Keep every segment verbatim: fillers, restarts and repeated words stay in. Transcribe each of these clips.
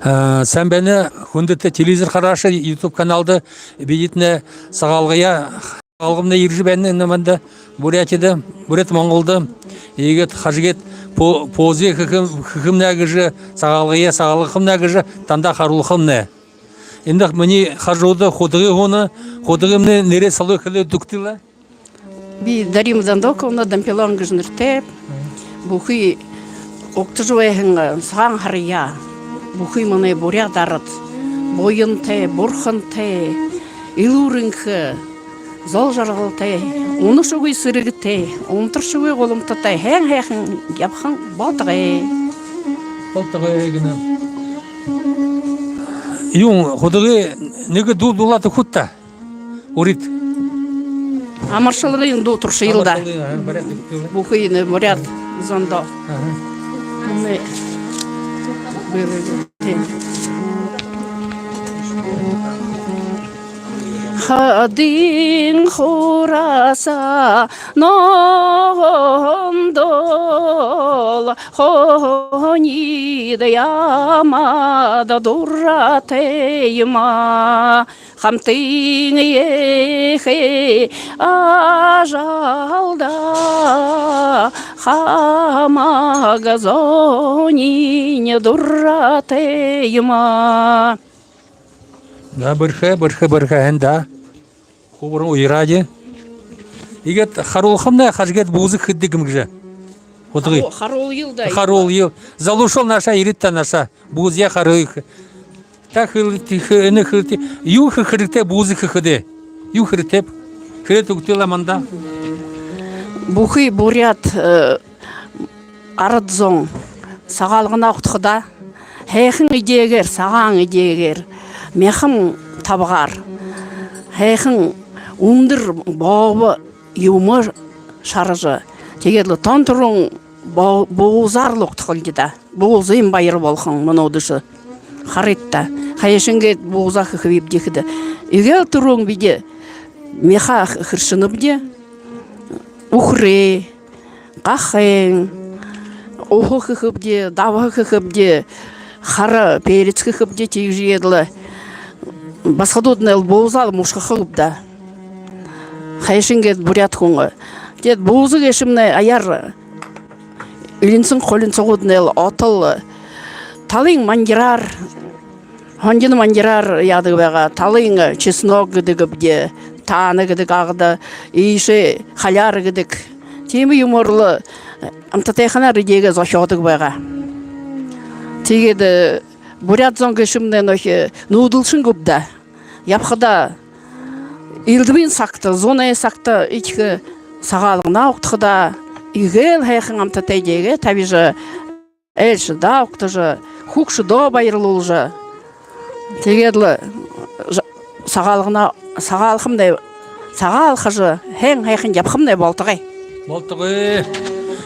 А, сайн байна, хүндэтэ телевизор харагша, YouTube каналда бидэтнай Сагаалгаяа, Сагаалгамнай ерэжэ байна энэ манда, Бурятида, Буряад-Монголдо. Иигээд хажа гээд по-, позы хэхэм-, хэхэмнай гэжэ, Сагаалгаяа сагаалгахамнай гэжэ танда харуулхамнай. Эндэ минии хажууда худагы һууна, худагымнай нэрэ соло хэлээд үгыт лэ. Би Дарима Зандоковна, Дампилон гэжэ нэрэтэйб. Бүхы угтажа байһан, э, Сагаан һараяа бүхы манай буряад арад буянтай, бурхантай, элүүр энхэ, зол жаргалтай, унашагүй сэргэтэй, унтаршагүй гуламтатай, һайн һайхан ябаһан болтогой. Болтогой гэнэ. Юун, худагы нэгэ дуу дуулаад үгыт даа. Урид. Амаршалгын дуу туршыел даа. Амаршалгын, аха, буряад хэлээр. Бүхы энэ буряад зондоо. Аха. Манай бэлэг. Хадын хураса ногоон дол хонид ямада дуратай юма. Хамтын ехэ ажалда хамаг зониинь дуратай юма. Да, бэрхэ, бэрхэ, бэрхэ, һайн даа. Хубаран уяраади. Иигээд харуулхамнай, хажа гээд бууза хэдэг юм гэжэ. Удагы. Хару-, харуулыел даа. Харуулыел. Залуушуул, наашаа ерыт даа, наашаа. Буузаяа харыт. Та хэлыт, хэ-, энэ хэлыт. Юу хэхэ хэрэгтэй бууза хэхэдээ? Юу хэрэгтэйб? Хэлээд үгыт лэ манда. Бүхы буряад, э, арад зон Сагаалганаа угтахадаа, һайхан эдеэгээр, сагаан эдеэгээр, мяхан табагаар, һайхан үндэр боово юумэ шаража, тиигээд лэ тон түрүүн бу-, буузаар лэ угтахалди даа. Буузын баяр болохонь мүнөөдэшье. Харыт даа. Хайшан гээд бууза хэхэбибди гэхэдэ, эгээл түрүүн бидэ мяха хэршэнэбди, үхэрэй, гахайн, уһа хэхэбди, дабһа хэхэбди, хара перец хэхэбди, тиигэжэ гээд лэ басагадууднай лэ буузаа лэ мушхаха гүб даа. Хайшан гээд буряад хүн. Тиигээд бууза гээшэмнай аяар элинсэг хулинсагууднай лэ отол, талын мангираар, хонгино мангираар яадаг байгаа. Талын чеснок гэдэгбди, таана гэдэг, агада, иишээ халяар гэдэг. Тиимэ юумээр лэ амтатайханаар эдеэгээ зохёодог байгаа. Тиигээд, э, буряад зон гээшэмнай нөөхи нүүдэлшэн гүб даа. Ябахадаа элдэбын сагта, зунай сагта эдихэ Сагаалганаа угтахадаа, эгээл һайхан амтатай эдеэгээ табижа, айлшадаа угтажа, хүгшэдөө баярлуулжа, тиигээд лэ жа-, Сагаалганаа, Сагаалхамнай, сагаалхажа, һайн һайхан ябахамнай болтогой. Болтогой.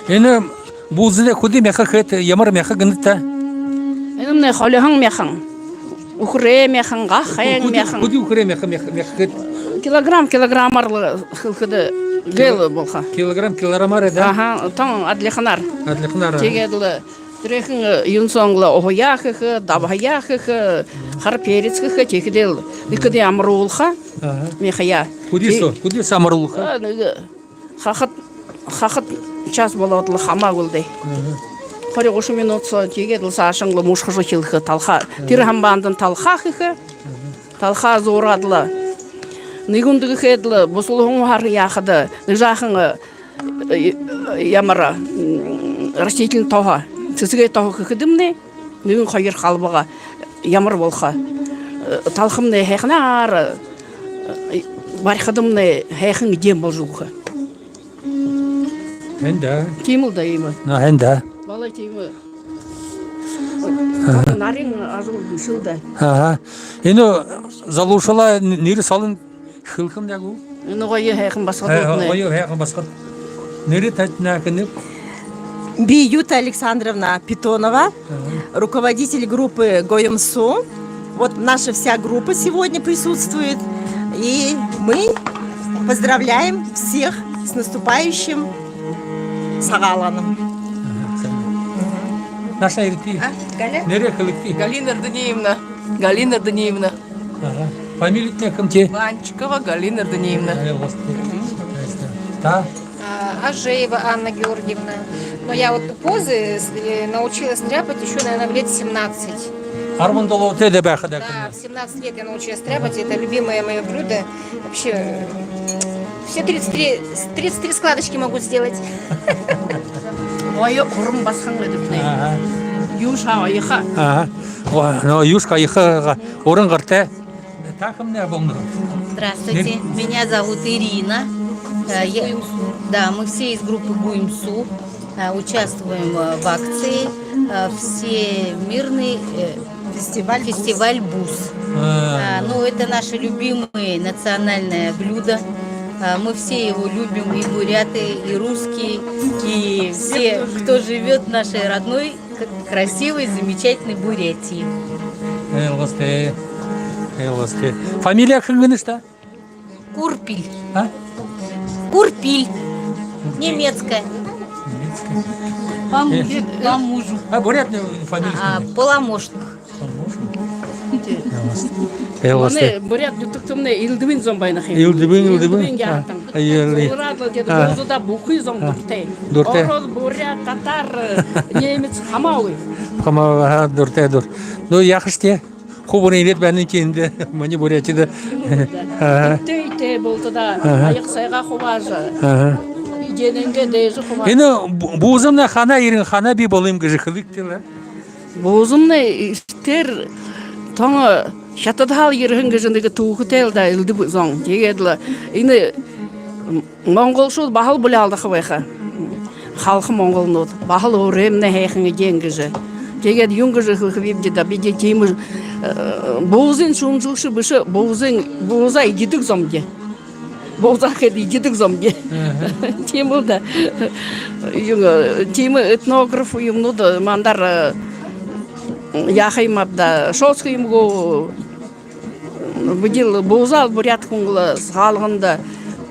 Энэ буузада хэды мяха хэхэт, ямар мяха гэнэт даа? Энэмнай холиһон мяхан. Үхэрэй мяхан, гахайн мяхан. Хэды, хэды үхэрэй мяха, мяха, мяха хэхэт? Килограмм, килограммаар лэ хэлэхэдэ гээл болохо. Килограмм, килограммаар, да? Аха, тон адлиханаар. Адлиханаар, аха. Тиигээд лэ тэрэхэн, э, юун соонь лэ уһаяа хэхэ, дабһаяа хэхэ, хара перец хэхэ, тиихэдээл нэгэ хэды амаруулха. Аха. Мяхаяа. Хэды соо, хэды соо амаруулха? А, нэгэ хахад, хахад час болоод лэ хамаагүй лэ даа. Аха. Хори гушан минут соо, тиигээд лэ саашань лэ мушхажа эхилхэ, талхаа. Аха. Тэрэ хамбаандань талхаа хэхэ. Аха. Талхаа зуураад лэ, нэгэ үндэ гэхэдэ лэ, бусалһан уһаар яахада, нэгэ жаахан, э, э, ямар, м, растительный тоһо, сэсэгэй тоһо хэхэдэмнай, нэгэн хоёр халбага ямар болохо, э, талхамнай һайханаар, э, барихадамнай һайхан эдеэн болжо үгэхэ. Һайн даа. Тиимэл даа, иимэ. Но, һайн даа. Балай тиимэ. Аха. Нарин ажал бэшэл даа. Аха. Энэ залуушуулаа нэрэ солон хэлэхэмнай гү? Энэ гоё һайхан басагадууднай. Һэ, гоё һайхан басагад. Нэрэ таднаа хэнэб? Би Юта Александровна Питонова, ага, руководитель группы Гоемсу. Вот наша вся группа сегодня присутствует. И мы поздравляем всех с наступающим Сагаалганаан. Ага, Сагаалган. Наашаа ерэгты. А? Галя? Нэрээ хэлэгты. Галина Эрдэниевна. Галина Эрдэниевна. Ага. Фамилиитнай хэмтэ? Ванчикова Галина Эрдэниевна. Э, вот. Та? А, Ажеева Анна Георгиевна. Но я вот позы, э, научилась стряпать ещё, наверное, в лет семнадцать. Арбан долоотой даа байха даа. Да, в семнадцать лет я научилась стряпать. Это любимое моё блюдо. Вообще, э, все тридцать три, тридцать три складочки могу сделать. Ой, уран басаган гэдэг нэ. Ага. Юушье аяха. Ага. О, но юушье аяха, уран гартай. Та хэмнай болоно? Здравствуйте, меня зовут Ирина. Э, я- Да, мы все из группы Гуймсу, э, участвуем, э, в акции, э, Всемирный, э, фестиваль Буз. Фестиваль Буз. А, ну, это наше любимое национальное блюдо. А, мы все его любим, и буряты, и русские, и все, кто живёт в нашей родной, к-, красивой, замечательной Бурятии. Э, ласты. Э, ласты. Фамилия хэн гэнэш даа? Курпиль. А? Курпиль. Немецкая. Немецкая. По мужу. Э. По мужу. А, бурят, э, фамилия. А, Поломошных. Поломошных. Э, ласты. Э, ласты. Манай буряад нютагтамнай элдэбын зон байна ха юм. Элдэбын, элдэбын. Элдэбын яахатан. А, э, элдэбын. Буряад лэ гэдэг, а, буузада бүхы зон, а, дуратай. Дуратай. Ород, буряад, татар, э, немец хамаагүй. Хамаагүй, ага, дуратай, дур. Ну, яахаш тэ. Хуу буряад байна тиимэ даа. Манай буряадшье даа. Ага. Тиимэ даа, болтогой даа. Ага. Аяга сайгаа хубаажа. Ага. Эдеэнэйнгээ дээжэ хубаажа. Энэ бу-, буузамнай хаанаа ерээ, хаанаа бии болоо юм гэжэ хэлэгты лэ. Буузамнай тэрэ тон Шатадһаа ерэһэн гэжэ нэгэ түүхэтэй лэ даа, элдэб зон. Тиигээд лэ энэ монголшууд баһал буляалдаха байха. Халха монголнууд баһал өөрынгөө һайхан эдеэн гэжэ. Тиигээд юун гэжэ хэлэхэбибди даа, бидэ тиимэ, э, буузын шүүмжэлэгшэ бэшэ, буузын, буузаа эдидэг зомди. Буузаа хээд эдидэг зомди. Ага. Тиимэл даа. Юун, э, тиимэ этнограф юумэнүүд мандаа, э, яаха юм ааб даа, шоошхо юм гү, бидэл буузаал буряад хүн лэ сагаалганда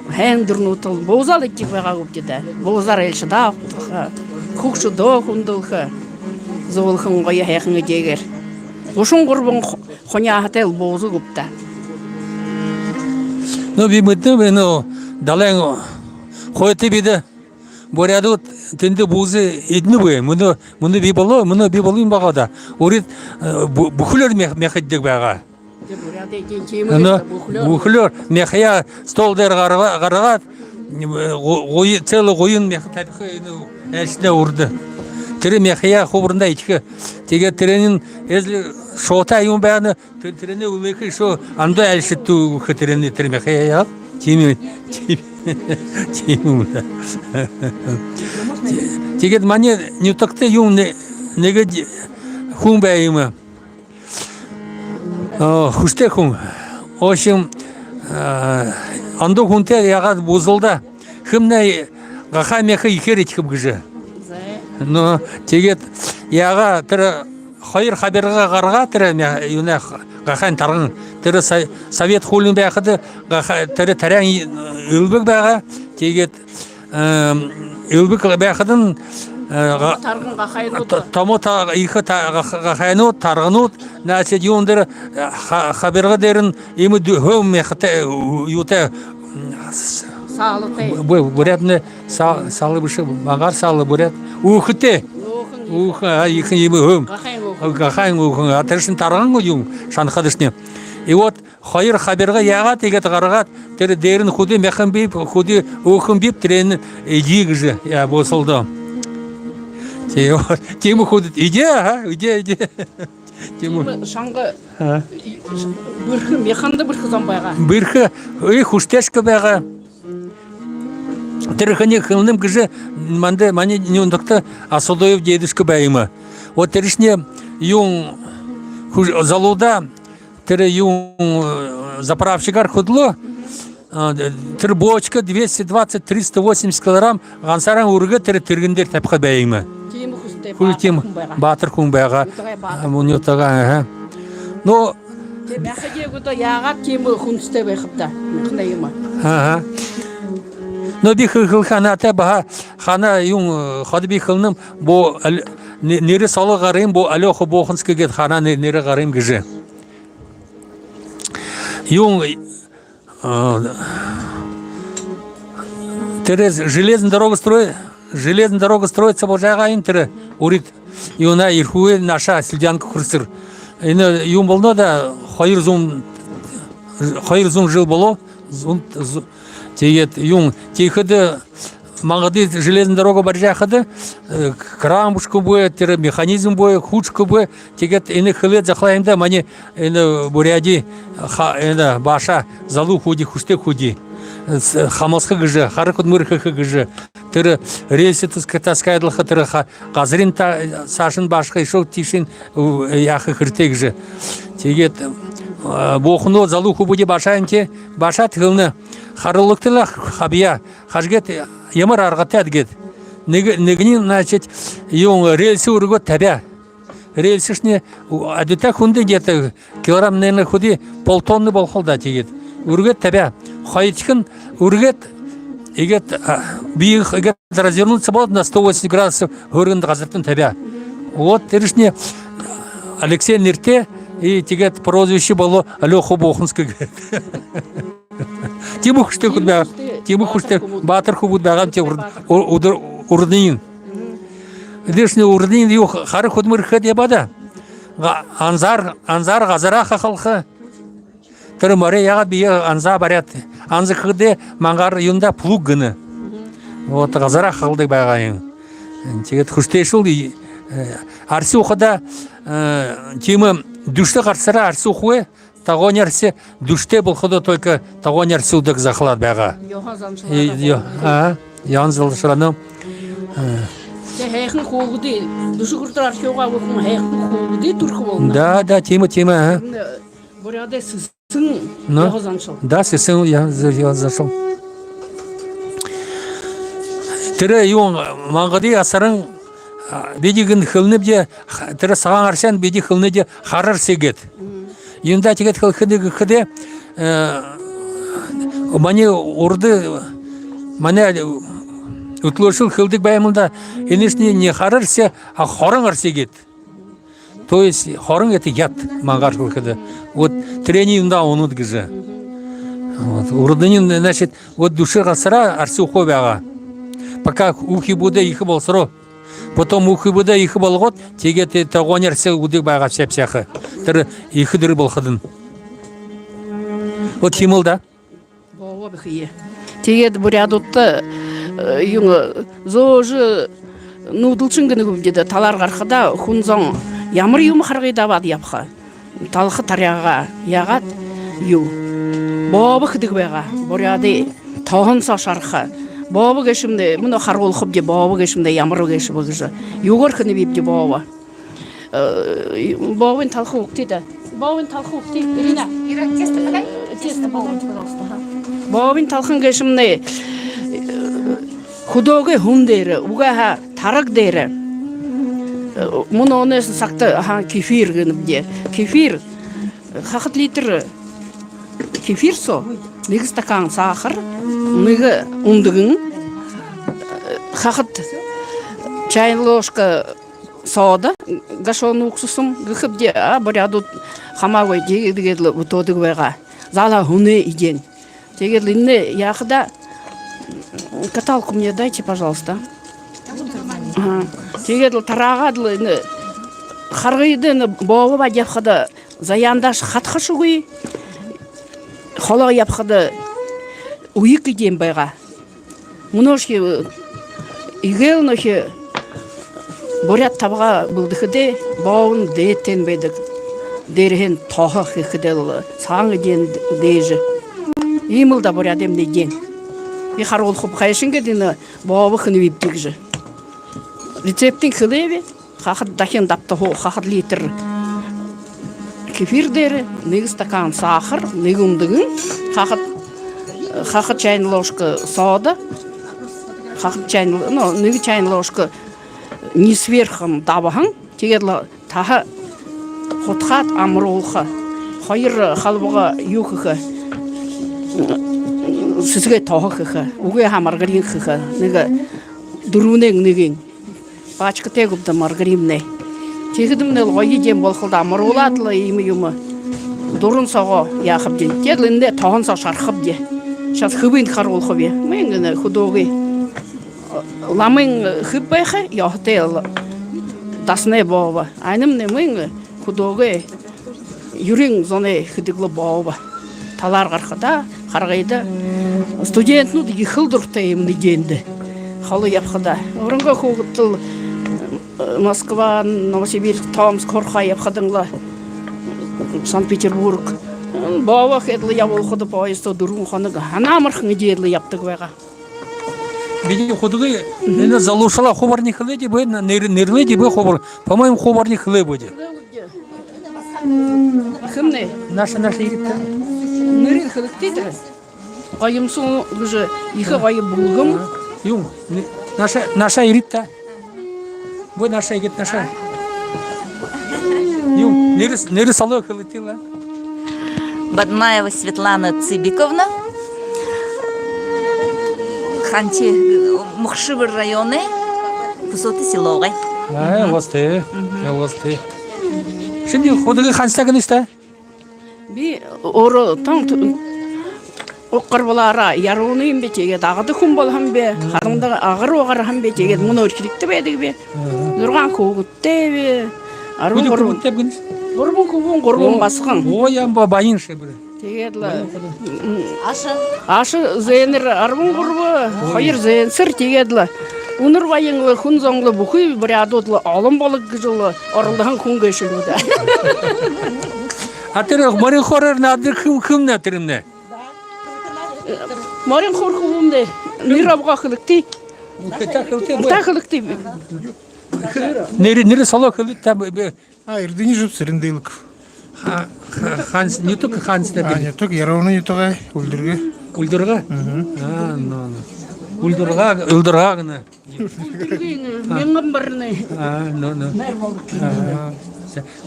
һайн үдэрнүүдтэ буузаал эдидэг байгаа гүбди даа. Буузаар айлшадаа угтаха, хүгшэдөө хүндэлхэ, зөөлэхэн гоё һайхан эдеэгээр. Гушан гурбан ху-, хуньяаһатай лэ бууза гүб даа. Ну, би мэдэнэб, ну, далайн хойто бидэ буряадууд тэндэ бууза эдинэ бэ. Мүнөө, мүнөө бии болоо, мүнөө бии болоо юм байгаа даа. Урид, э, бү-, бүхэлөөр мяха, мяха эдидэг байгаа. Тэ, буряадууд тиимэ, ну, бүхэлөөр. Бүхэлөөр мяхаяа стол дээрэ гарга-, гаргаад, э, гу-, гуй-, цэлэ гуйн мяха табиха энэ айлшадаа урда. Тэрэ мяхаяа хуу бурандаа эдихэ. Тиигээд тэрэниинь, если шуута юм байна, Тэ-, тэрэнээ үлэхэ, шоо андуу айлшадта үгэхэ, тэрэнээ, тэрэ мяхаяа. Тиимэ, тиимэ, тиимэ юм даа. Тиигээд манай нютагта юун нэ-, нэгэ хүн байма. О, хүсэтэй хүн. В общем, э, ондоо хүнтэй яагаад буузалдаа. Хэмнай гахайн мяха ехээр эдихэб гэжэ. Зэ. Но, тиигээд яагаа тэрэ хоёр хабирга гаргаа тэрэ мя-, юунэй х-, гахайн тарган. Тэрэ со-, совет хуулиин байхада гаха-, тэрэ таряан элбэг байгаа. Тиигээд, эм, элбэг байхадань, э, га-, тарган гахайнууд. То-, томо та-, ехэ та-, гах-, гахайнууд, тарганууд, значит, юун дээрэ, э, ха-, хабирга дээрэнь иимэ дү-, һөөн мяхатай, э, юутай, м, с-, саалатай. Бу-, буряаднай са-, саалаа бэшэ, магаар саалаа буряад. Үүхэтэй. Үүхэн. Үүхэн, а, ехэ иимэ һөөн. Гахайн үүхэн. Гахайн үүхэн. А тэрэшни тарган юм, шанахадашни. И вот хоёр хабирга яагаад, тиигээд гаргаад, тэрэ дээрэнь хэды мяхан бии, хэды үүхэн бии, тэрэниие эдие гэжэ, яа, буузалдаа. Тии-, тиимэ хэды эдие, а, эдие, эдие. Тиимэ. Тиимэ шанга. А? Бэрхэ, мяханда бэрхэ зон байгаа. Бэрхэ, ой, хүсэтэйшье байгаа. Тэрэ хэниие хэлэнэб гэжэ манда, манай нютагта Асудуев дедушка байма. Вот тэрэшни юун хү-, залуудаа тэрэ юун, э, заправщикаар хүдэлөө, а, тэрэ бочка двести двадцать, триста восемьдесят килограмм гансаараа үргэжэ тэрэ тэргэн дээрэ табиха байма. Тиимэ хүсэтэй. Хүл баатар тиимэ хүн байгаа. Баатар хүн байгаа. Нютагай баатар. А, мүн нютагай, ага. Но, тэрэ мяха эдеэгүүдээ яагаад тиимэ хүндэтэй байхаб даа. Мяханай юумэ. Ага. Но би хэ-, хэлэхэ һанаатай баһа, хана юун, э, ходо би хэлэнэм, бу-, ал-, нэ-, нэрэ соло гарым, бу-, Алёха Бохунский гээд хаанаа нэ-, нэрэ гарым гэжэ. Юун, а, тэрэ железная дорога строй-, железная дорога строится, божагайн тэрэ урид юунаа Эрхүүһээ нааша Сэлдяанка хүрэтэр. Энэ юун болоно даа, хоёр зуун, хоёр зуун жэл болоо. Зуун, зу-, тиигээд юун, тиихэдэ Мангадые железная дорога барижа байхада, э, кран бэшэгүй, тэрэ механизм бэшэгүй, хүсэгүй. Тиигээд энэ хэлээд захалаа юм даа, манай энэ Буряадай ха-, энэ баашаа залуу хүнүүд, хүсэтэй хүнүүд, э, с-, хамһалха гэжэ, хара хүдэлмэри хэхэ гэжэ, тэрэ рельсы таска-, таскаадалха, тэрэ ха-, газарынь та-, саашань баашаха, үшөө тиишэнь, у, яаха хэрэгтэй гэжэ. Тиигээд, э, Бохунай залуу хүбүүдые баашаа юм тэ, баашаад хэлэнэ: «Харуулагты лэ хабьяа, хажа гээд, ямар аргатайт», — гээд. Нэгэ-, нэгэниинь, значит, юун, рельсы үргөөд табяа. Рельсышни, у, адуутай хүндэ, где-то килограмм, наверное, хэды, полтонны болохол даа, тиигээд үргөөд табяа. Хоёрдохинь үргөөд, иигээд, а, би иигээд развернуться болоод, на сто восемьдесят градусов һөөргөндэ газартань табяа. Вот тэрэшни Алексей нэрэтэй, и тиигээд прозвище болоо Алёха Бохунский гээд. Тиимэ хүсэтэй хүбүүд байгаа. Тиимэ хүсэтэй, баатар хүбүүд байгаа юм тэ, ур-, ур-, урданайнь. Эдэшни урданайнь юу, хара хүдэлмэри хэхэдээ ябаа даа. Га-, анзаар, анзаар газараа хахалха. Тэрэ морёо яагаад бии, анзаа баряад. Анза гэхэдээ мангаар юундэ, плуг гэнэ. Вот, газараа хахалдаг байгаа юм. Тиигээд хүсэтэйшүүл, и, э, арси уухада, э, тиимэ дүшэ гарсараа арси уухагүй, тогооной арси, дүшэтэй болоходоо только тогооной арси уудаг захалаад байгаа. Ёһо заншалаа. И, ё-, а, ёһо заншалаа, но. Э. Тэ һайхан хүүгэдые, дүшэ хүрэтэр архигаа бүхэн һайхан хүүгэдые түрэхэ болоно. Да, да, тиимэ, тиимэ, а. Энэ Буряадай сэсэн, но, ёһо заншал. Да, сэсэн, ёһо, ёһо заншал. Тэрэ юун, Мангадые асаран, а, бидэ гэнэ хэлэнэбди, ха-, тэрэ сагаан арсаяа бидэ хэлэнэбди хара арси гээд. Юундэ тиигээд хэлэхэб гэхэдэ, э, манай урда, манай үтэлөөшүүл хэлэдэг байм даа, энэшни не хара арси, а хорон арси гээд. То есть хорон — это яд, мангаар хэлэхэдэ. Вот тэрэниие юундэ уунаб гэжэ. Вот. Урданайнь, значит, вот дүшэ гарсараа арси уухагүй байгаа. Пока үхибүүдээ ехэ болосороо. Потом үхибүүдээ ехэ болгоод, тиигээд тогооной арси уудаг байгаа всяк-всякое. Тэрэ ехэ дэрэ болоходонь. Вот тиимэл даа. Бообо бэхэ. Тиигээд буряадуудта, э, юун, зөөжэ нүүдэлшэн гэнэ гүбди даа, талаар гарахада хүн зон ямар юумэ харгыда абаад ябаха. Талха таряагаа яагаад юу. Бообо хэдэг байгаа. Буряадай тоһон соо шараха. Бообо гээшэмнай, мүнөө харуулхабди, бообо гээшэмнай ямар гээшэб гэжэ. Юугээр хэнэбибди бообо. Э, бообын талха үгты даа. Бообын талха үгты, Ирина. Ира, тесто подай. Тесто положите, пожалуйста, ага. Бообын талхан гээшэмнай, э, хүдөөгэй һүн дээрэ, үгы һаа тараг дээрэ. Э, мүнөө онойһоо сагта, ага, кефир гэнэбди. Кефир, э, хахад литр кефир соо нэгэ стакан сахар, нэгэ үндэгэн, э, хахад чайная ложка сода, гашёный уксусом гэхэбди, а буряадууд хамаагүй, тиигээд лэ бүтээдэг байгаа. Заал һаа һүнэй эдеэн. Тиигээд лэ энэнээ яахадаа, каталку мне дайте, пожалуйста. Ага. Тиигээд лэ тараагаад лэ энэ харгыда энэ бообо абаад ябахада заяандааш хатхашагүй. Холо ябахада үеэ эдеэн байгаа. Мүнөөшье, э, эгээл нүгөө буряад табагаа бэлдэхэдээ, бообонь дээдэнь байдаг. Дээрэһээнь тоһо хэхэдэл, сагаан эдеэн дээжэ. Иимэл даа буряадаймнай эдеэн. Би харуулхаб хайшан гээд энэ бообо хэнэбибди гэжэ. Рецептынь хэлээб. Хахад дахин дабтаһуу, хахад литр кефир дээрэ нэгэ стакан сахар, нэгэ үндэгэн, хахад, хахад чайная ложка сода, хахад чайная, ну, нэгэ чайная ложка не сверхом дабаһан, тиигээд лэ таһа худхаад амаруулха. Хоёр халбага юу хэхэ, сэсэгэй тоһо хэхэ, үгы һаа маргарин хэхэ, нэгэ дүрбэнэй нэгэн. Пачкатай гүб даа маргаримнай. Тиихэдэмнай лэ гоё эдеэн болохол даа, амаруулаад лэ иимэ юумэ. Дуран соогоо яахабди. Тиигээд лэ эндэ тоһон соо шарахабди. Сейчас хэбынь харуулхаб. Мүн энэ хүдөөгэй. Ламын хэб байха, ёһотой лэ дасанай бообо. Анямнай мүн хүдөөгэй. Юрын зоной хэдэг лэ бообо. Талаар гарахада, харгыда. Студентнүүд ехэл дуратай юм эдеэндэ. Холо ябахада. Өөрынгөө хүүгэдтэл, э, Москва, Новосибирск, Томск һурахаа ябахадань лэ, Санкт-Петербург. Бообо хээд лэ ябуулхада поездто дүрбэн хоног. Һанаа амархан эдеэд лэ ябадаг байгаа. Бидэ хүдөөгэй энэ залуушуулаа хуу бариин хэлээбди, нэр-, нэрлээбди хуу бариин. По-моему, хуу бариин хэлээбди. Хэмнай? Нааша, нааша ерэгты. Нэрыень хэлэгты даа. Гоёмсуу гэжэ ехэ гоё бүлгэм. Юун? Нэ-, нааша, нааша ерэгты. Бү нааша ерэгты, нааша. Юун? Нэрэ, нэрэ соло хэлэгты лэ. Бадмаева Светлана Цыбиковна. Ханчи, Мухшибар районой Пусоты селогой. Аа, Мгм. Уластай. Мгм. Уластай. Шинии хүдөөгэй ханшатай гэнэ шта? Би өөрөө тон т-, уг гарбалаараа Ярууна юм би, тиигээд Агада хүн болоһон би, Мгм. Харамда Агада руу гараһан би, тиигээд мүнөө Эрхирэгтэ байдаг би. Мгм. Зургаан хүүгэдтэй би. Арбан Хүдэ гурбан. Хүүгэдтэй гэнэ шта? Гурбан хүбүүн, гурбан Оо, басаган. Оо, ямба баян шэбэр. Тиигээд лэ, Баян хүдэ. М, Аша. Аша зээнэр арбан гурба, Ой. Хоёр зээнсэр, тиигээд лэ. Үнэр баян лэ, хүн зон лэ, бүхы буряадууд лэ олон болог гэжэ лэ оролдоһон хүн гээшэ лэ даа. А тэрэ морин хуураар наадаһан хүн, хүн нэ тэрэмнай? Морин хуур хүбүүмнай. Нэрэ абагаа хэлэгты. Та хэлэгты. Та хэлэгты. Нэрэ, нэрэ соло хэлэгты, та бэ-, бэ-, А, Эрдэни Жаб Цырендылов. Ха-, ха-, ханш-, нютаг ханшатай А, бэ? Нютаг Ярууна нютагай, Үлдэргэ. Үлдэргэ? Мгм. А, но, но. Үлдэргэ, Үлдэргэ гэнэ. Үлдэргын, А. Мянган баранай. А, но, но. А.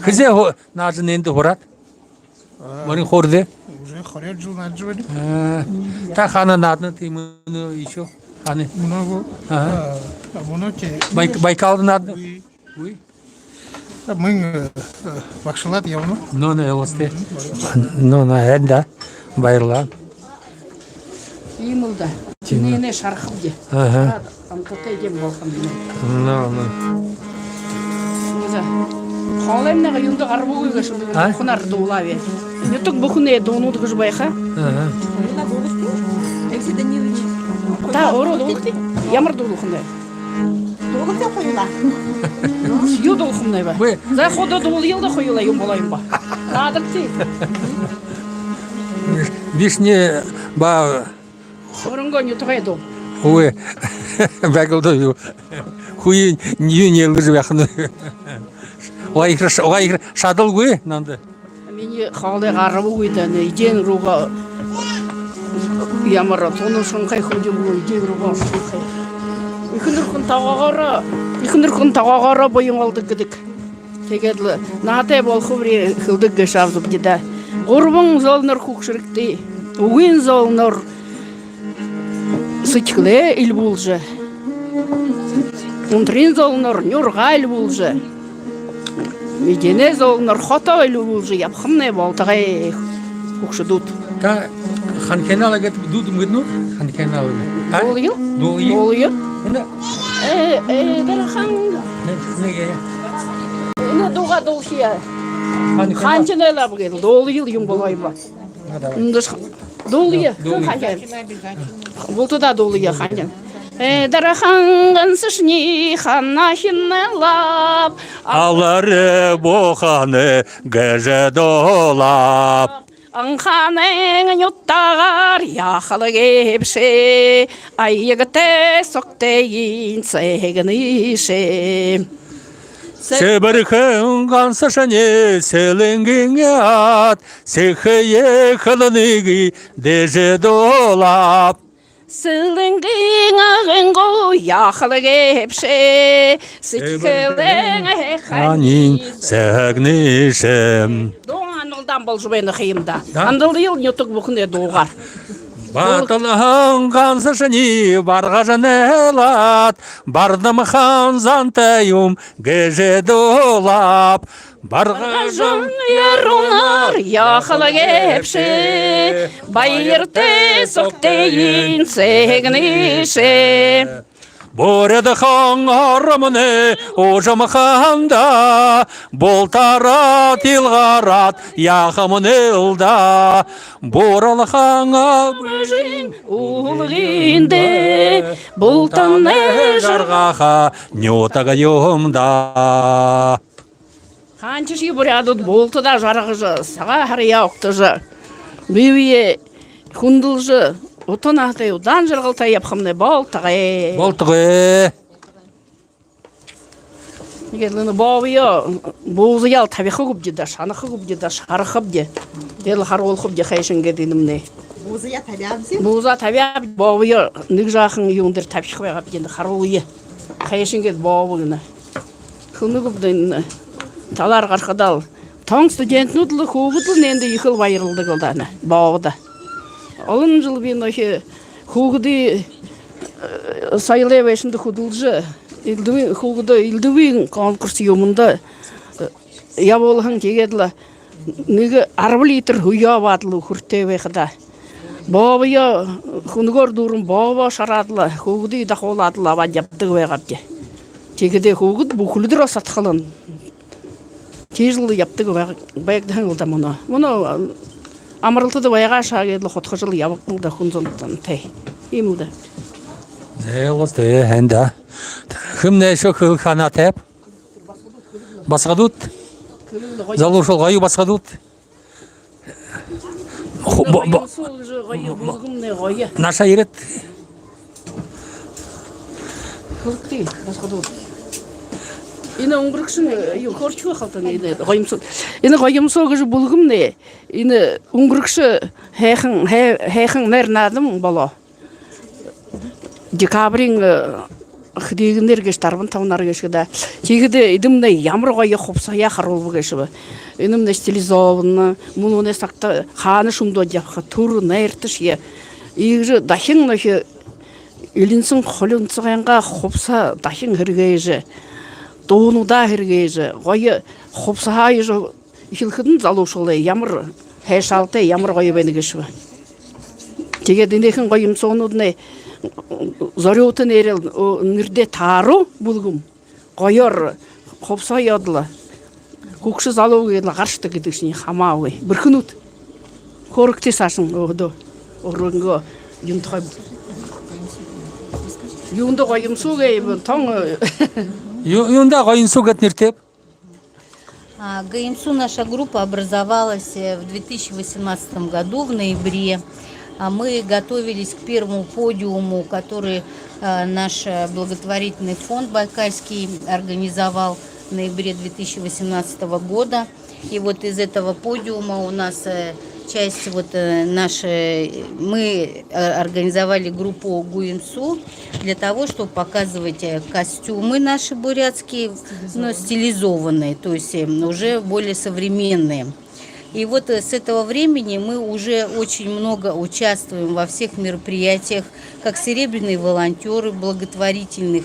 Хэзээ хо-, наажа эндэ һураад? А. Морин хуурда? Уже хорёод жэл наадажа байна. А. Та хаана наадана, тиимэ, ну, ещё? Хаана? Много. Ага. А, а много те- Бай-, Байкалда наадана? Үй. Үй? А, мүн, э, э, багшалаад ябана. Но, но, уластай. Мгм. Но, но, һайн даа. Баярлаа. Иимэл даа. Тиимэ. Энээнээ шарахабди. Аха. Амтатай эдеэн болохо юм. Но, но. Нэ за. Хоолоймнай юундэ гарабагүй гээшэб, А? Бүхэнээр дуулааб. Нютаг бүхэнэй дуунууд гэжэ байха. Аха. Та өөрөө дуулыт. Ямар дуулахамнай? Дуулыт хоюулаа. Юу дуулахамнай бэ? Бэ. За, ходо дуулаял даа хоюулаа, юм болоо юм ба. Наадагты. Вишни ба Хоронгоо нютагай дуу. Үгы. Байгал дуу юу. Хүйн юу нээлгэжэ байха нь. Угай хэр, угай хэр шадалгүй нанда. Минии хоолой гарабагүй даа, нэ, эдеэн руугаа ямар тунашанхай хүдэлбэ, эдеэн руугаа шанхай. Эхэнэр хүн тогоогоороо, эхэнэр хүн тогоогоороо буян болодог гэдэг. Тиигээд лэ наһатай болохо бүри хэлэдэг гээшэ аабзабди даа. Гурбан зөөлэнөөр хүгшэрэгты. Үгын зөөлэнөөр сэдьхэлээ эльбүүлжэ, унтарай зөөлэнөөр нюргаа эльбүүлжэ, эдеэнэй зөөлэнөөр хотоо эльбүүлжэ ябахамнай болтогой, хүгшэдүүд. Та Ханхинала гээд дуу дэмгэдэнүү? Ханхинала гээд. А? Дуулаял? Дуулая. Дуулая. Энэ? Э, э, дархан. Нэ, нэ, э. Энэ дуугаа дуулая. Ханхинала. Ханхинала гээд дуулаял юм болоо юм ба. Ну, давай. Эндэ ш-, дуулая. Дуулая. Хэн хаяа? Бултадаа дуулая, хаяа. Э, дархан гансашни Ханхиналаб. Алар буханы гэжэ дуулааб. Анханын нютагаар яахал гээбши, аягтай сугтайень сэгнэши. Сэбэрхэн гансашни Сэлэнгын аад, сэхэ ехэл нэгэ дэжэ дуулааб. Сэлэнгын агын гу яахал гээбши, сэдьхэлэйнь ханин сэгнэши. Дуу андалдаан болжо байна ха юм даа. Да? Андалдаял нютаг бүхэнэй дуугаар. Баталһан гансашни баргажа найлаад, бардамхан зантай юм гэжэ дуулааб. Баргажан яруунаар яахал гээбши, баяртай сугтыень сэгнэшэ. Буряадхан оромни уужамханда бултаараа тилгэрээд яахамнай лэ даа. Бууралхан абажын үлгындэ бултанай жаргаха нютаг юм даа. Хаанашье буряадууд бултадаа жаргажа, Сагаан һараяа угтажа, бэе бэеэ хүндэлжэ, ута наһатай, удаан жаргалтай ябахамнай болтогой. Болтогой. Иигээд лэ энэ бообоёо буузаяал табихагүйбди даа, шанахагүйбди даа, шарахабди. Тиигээд лэ харуулхабди хайшан гээд энэмнай. Буузаяа табяабди. Буузаа табяабди, бообоёо нэгэ жаахан юун дээрэ табиха байгаабди, энэ харуулъя. Хайшан гээд бообо гэнэ. Хэнэгүйбди энэ талаар гарахадаал. Тон студентнүүд лэ, хүүгэд лэ энээндэ ехэл баярладаг лэ даа, энэ боободо. Олон жэл би нөөхи хүүгэдэй, э, соёлой байшанда хүдэлжэ, элдэбын, хүүгэдэй элдэбын конкурс юумэндэ, э, ябуулһан. Тиигээд лэ нэгэ арбан литр һү абаад лэ, үхэртэй байхадаа. Бообоёо, хүнэгөөр дүүрэн бообо шараад лэ, хүүгэдые дахуулаад лэ абаад ябадаг байгаабди. Тиихэдээ хүүгэд бүхэли үдэрөө садхалан. Тиижэл ябадаг байг-, байгдаһан лэ даа мүнөө. Мүнөө, а, амаралтада байгаа шаа гээд лэ худхажал ябадаг лэ даа хүн зон тон тээ. Иимэл даа. Зээлгэл тээ, һайн даа. Хэмнай ещё хэлэхэ һанаатайб? Басагадууд? Залуушуул, гоё басагадууд. Ху-, бо-, бо-, Гоёмсуу гэжэ гоё бүлгэм нэ, гоё. Наашаа ерээд. Хэлэгты, басагадууд. Энэ үнгэрэгшэ, юу, хөөршье байха ха даа, энэ Гоёмсуу. Энэ Гоёмсуу гэжэ бүлгэм нэ, энэ үнгэрэгшэ һайхан, һай-, һайхан найр наадан болоо. Декабриин, э, хэдыгээр гээшэб, арбан табанаар гээшэ даа. Тиихэдэ эдэмнай ямар гоё хубсаһаяа харуулба гээшэб. Энэмнай стилизованно, мүнөөнэй сагта хаанашье үмдөөд ябаха, түрэ найрташье. Иигэжэ дахин нөөхи элинсэг хулинсагайнгаа хубсаһа дахин һэргээжэ, дуунуудаа һэргээжэ, гоё хубсаһаа ижо эхилхэдэнь залуушуулай ямар һайшаалтай, ямар гоё байна гээшэб. Тиигээд энэхэн Гоёмсуунууднай зорюута нэрэл, о, нэрэдээ тааруу бүлгэм. Гоёор хубсаһа ёодол, хүгшэ залуу гээд лэ гаршадаг гэдэгшни хамаагүй. Бэрхэнүүд. Хөөрэгты саашань, өөһэдөө өөрынгөө юун тухай. Юундэ Гоёмсуу гээб, тон. Ю-, юундэ Гоёмсуу гээд нэрэтэйб? А, Гоёмсуу наша группа образовалась, э, в две тысячи восемнадцатом году, в ноябре. А мы готовились к первому подиуму, который, э, наш, э, благотворительный фонд Байкальский организовал в ноябре две тысячи восемнадцатого года. И вот из этого подиума у нас, э, часть вот, э, наши, мы, э, организовали группу Гоёмсуу для того, чтобы показывать, э, костюмы наши бурятские, но стилизованные, то есть, э, уже более современные. И вот, э, с этого времени мы уже очень много участвуем во всех мероприятиях, как серебряные волонтёры благотворительных.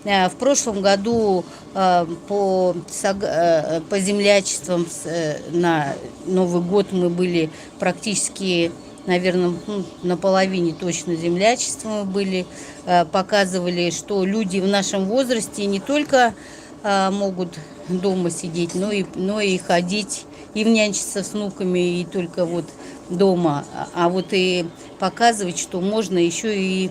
Э, в прошлом году, э, по сог-, э, по землячествам с-, э, на Новый год мы были практически, наверное, ну, наполовине точно землячества мы были, э, показывали, что люди в нашем возрасте не только, э, могут дома сидеть, но и, но и ходить, и нянчиться с внуками, и только вот дома. А, а вот и показывать, что можно ещё и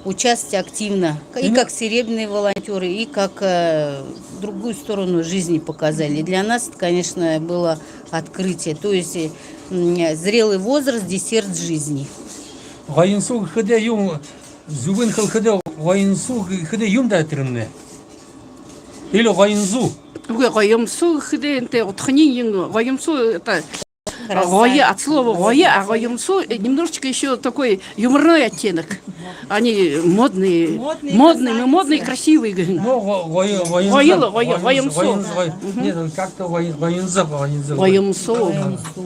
участвовать активно, к-, и как серебряные волонтёры, и как, э, другую сторону жизни показали. Для нас это, конечно, было открытие. То есть, э, м, зрелый возраст, десерт жизни. Гоёмсуу гэхэдэ юун, зүбөөр хэлэхэдэ, Гоёмсуу гэхэдэ юун даа тэрэмнай? Или Гоёмзуу? Үгы, Гоёмсуу гэхэдэ энтэ удхань юм, Гоёмсуу это Гоё, от слова гоё, а гоёмсуу, э, немножечко ещё такой юморной оттенок. Они модные, модные, модные, мы модные, красивые, говорим. Ну, го-, гоё, гоёмсуу. Гоё, гоё, гоёмсуу. Гоёмсуу, гоё. Нет, он как-то гоё-, гоёмсуу, гоёмсуу. Гоёмсуу.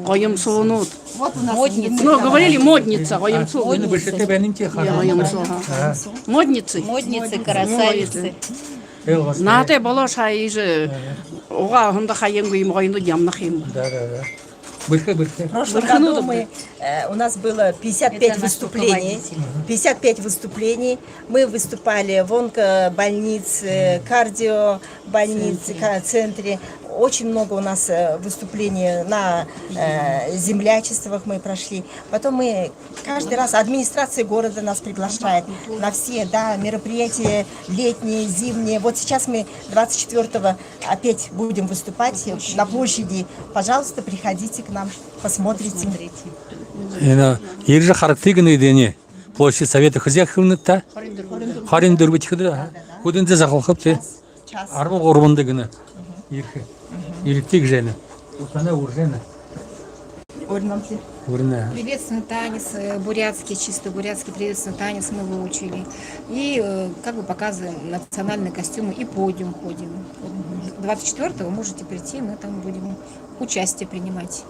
Гоёмсуунууд. Вот у нас модница. Ну, говорили модница, гоёмсуу. А, ну, бэшэтэй байна юм чи, харин. Гоёмсуу, ага. Модницы. Модницы, красавицы. Наатай болоошье, иигэжэ угаа һонин хаяангүй юм гоёнууд ябана юм. Да, да, да. Бэрхэ, бэрхэ. В прошлом году мы, э, у нас было пятьдесят пять выступлений. Пятьдесят пять выступлений. Мы выступали в онкобольнице, кардиобольнице, ка-, центре. Очень много у нас, э, выступлений на, э, землячествах мы прошли. Потом мы каждый раз администрация города нас приглашает на все, да, мероприятия летние, зимние. Вот сейчас мы двадцать четвёртого опять будем выступать на площади. Пожалуйста, приходите к нам, посмотрите. Энэ ерэжэ харагты гэнэ даа. Площадь Совета хэзээ хэнэбта? Хорин дүрбэдэхи үдэр, а? Хэдыдэ захалхабта? Арбан гурбанда гэнэ. Ерэхэ. Ерэгты гэжэ байна. Утана уржана. Урнамти. Урна. Приветственный танец, э, бурятский, чисто бурятский приветственный танец мы выучили. И, э, как бы показываем национальные костюмы и подиум ходим. Вот двадцать четвёртого можете прийти, мы там будем участие принимать.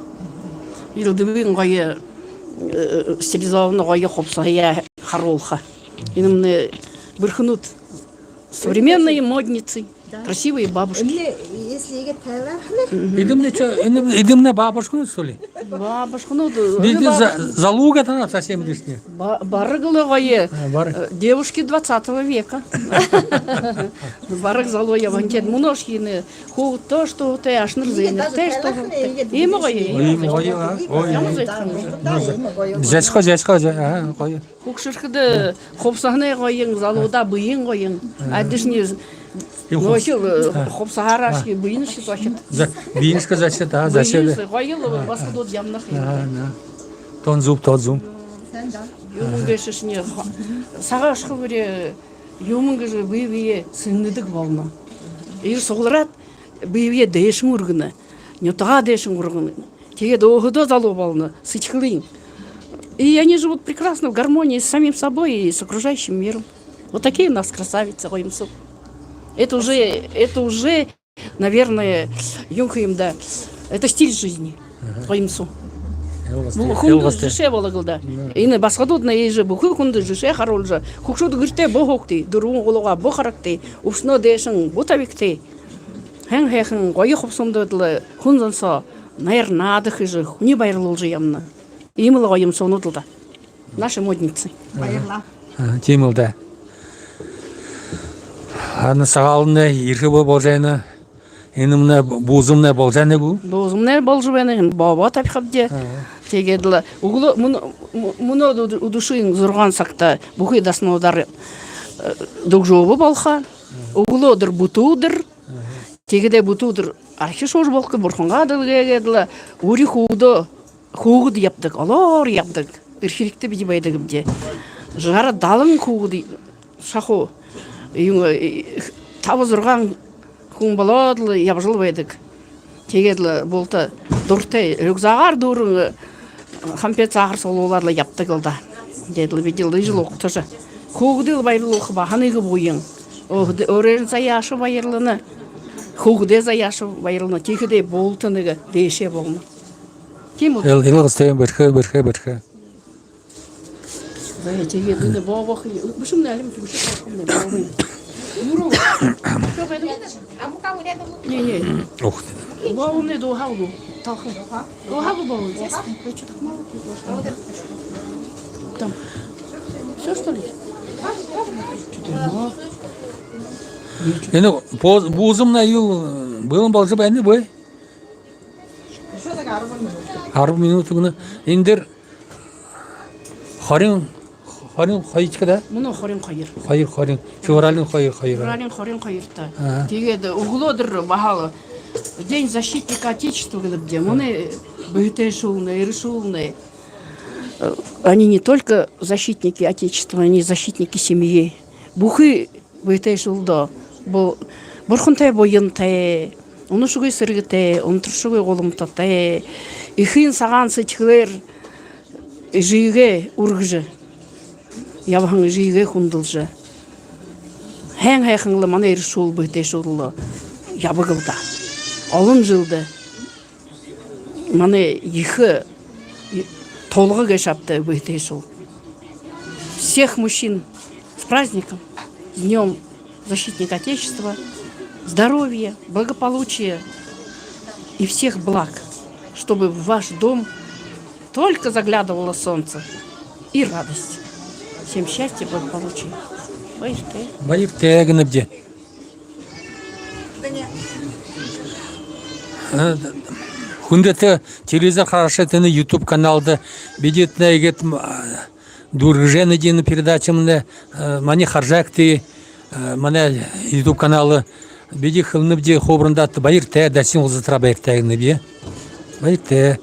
Элдэбын гоё, э, стилизованный гоё хубсаһаяа харуулха. Энэмнай бэрхэнүүд, современные модницы, красивые бабушки. Эдэмнай, если иигээд тайлаахна. Эдэмнай чё, эдэм-, эдэмнай бабушканууд, что ли? Бабушканууд, ну, эдэ за-, залууга тана совсем лишние. Ба-, бараг лэ гоё, а, бараг, э, девушки двадцатого века. Бараг залуу ябаһан. Тиигээд мүнөөшье энэ хүүгэдтэ, что тэ, ашанар зээнэртэ, что тэ. Иимэ гоё, иимэ гоё, а? Ой, ямар зээнэртэ. Зээнэртэ, зээнэртэ, зэ-, а, гоё. Хүгшэрхэдэ хубсаһанай гоён, залуудаа бэеын гоён. Адишни нөөхи, э, хубсаһаараа шье бэеынь шье зохид. За, бэеынь шье зохид, а, зохид. Бэеынь шье, гоёл, басагадууд ябана. А, на. Тон зүб, тон зүб. Юумэн гээшэшни хо-, сагаа ошохо бүри юумэн гэжэ бэе бэеэ сэгнэдэг болоно. Иигэжэ суглараад, бэе бэеэ дээшэнь үргэнэ. Нютагаа дээшэнь үргэнэ. Тиигээд өөһэдөө залуу болоно, сэдьхэлынь. И они живут прекрасно в гармонии с самим собой и с окружающим миром. Вот такие у нас красавицы, гоёмсуу. Это уже, это уже, наверное, юун гэхэ юм даа. Это стиль жизни. Гоёмсуу. Бү-, хүндэ жэшээ болог лэ даа. Энэ басагадууд нэ иигэжэ бүхы хүндэ жэшээ харуулжа, хүгшэд гэртээ бү һуугты, дүрбэн гулуугаа бү харагты, үбшэнөө дээшэнь бү табигты. Һайн һайхан гоё хубсаһа үмдөөд лэ, хүн зон соо найр наада хэжэ, хүниие баярлуулжа ябана. Иимэл гоёмсуунууд лэ даа. Наши модницы. Баярлаа. А, тиимэл даа. Ана Сагаалганай ерэхэ бо-, боложо байна. Энэмнай, буузамнай боложо байна гү? Буузамнай боложо байна, бообоо табихабди. Тиигээд лэ үглөө, мүн-, мү-, мүнөө үд-, үдэшын зургаан сагта бүхы дасануудаар, э, дүгжөөбэ болохо. Үглөөдэр бүтүү үдэр. Тиигээд лэ бүтүү үдэр архи шуужа болохо, бурхангаа дэлгээгээд лэ, үри хүүгэдөө, хүүгэд ябадаг, олоор ябадаг. Эрхиригтэ бидэ байдагбди. Жара далан хүүгэд шахуу. Юун, э, таба-зургаан хүн болоод лэ ябажал байдаг. Тиигээд лэ булта дуратай, рюкзагаар дүүрэн, э, хампеэд, саахар суглуулаад лэ ябадаг лэ даа. Тиигээд лэ бидэ лэ иигэжэл угтажа. Хүүгэдые лэ баярлуулха баһа нэгэ буян. Өөһэд-, өөрын заяаша баярлана. Хүүгэдэй заяаша баярлана. Тиихэдээ булта нэгэ дээшээ болоно. Тиимэ гү? Ил-, илгас тиимэ, бэрхэ, бэрхэ, бэрхэ. Зай, тиигээд энэ бообоо хэ-, бэшэ юм, алим бэшэ юм, бообоо. Юрэ. Что, пойдём? Не, не. Ух ты. Бообоомнай дууһаа гү? Талха. Дууһаа гү бообоо? Там. Всё, что ли? Что-то, ну. Энэ бо-, буузамнай юу, бэлэн боложо байна бэ? Арбан минута гэнэ. Эндэр хорин, хорин хоёрдохи, да? Мүнөө хорин хоёр. Хоёр, хорин. Февралиин хоёр, хоёр. Февралиин хорин хоёрто. Аха. Тиигээд үглөөдэр баһал День защитника Отечества гэнэбди. Мүнөө бэетэйшүүлнай, эрэшүүлнай. Э, они не только защитники Отечества, они защитники семьи. Бүхы бэетэйшүүлдөө бу-, бурхантай, буянтай, Унашагүй сэргэтэй, унтаршагүй гуламтатай, эхын сагаан сэдьхэлээр эжыгээ үргэжэ ябаһан, эжыгээ хүндэлжэ, һайн һайхан лэ манай эрэшүүл, бэетэйшүүл лэ ябаг лэ даа. Олон жэлдэ манай ехэ тулга гээшэ ааб даа бэетэйшүүл. Всех мужчин с праздником, с Днём Защитника Отечества, здоровья, благополучия и всех благ, чтобы в ваш дом только заглядывало солнце и радость. Всем счастья, благополучия. Баяртай. Баяртай гэнэбди. Э, хүндэтэ телевизор харагшад, энэ YouTube каналда бидэ тнэ иигээд, м, а, дүүргэжэ ябанабди энэ передачамнай, э, манай хаража байгты, э, манай YouTube каналаа. Бидэ хэлэнэбди хуубарандаа: баяртай, дахин уулзатараа баяртай гэнэбди. Баяртай.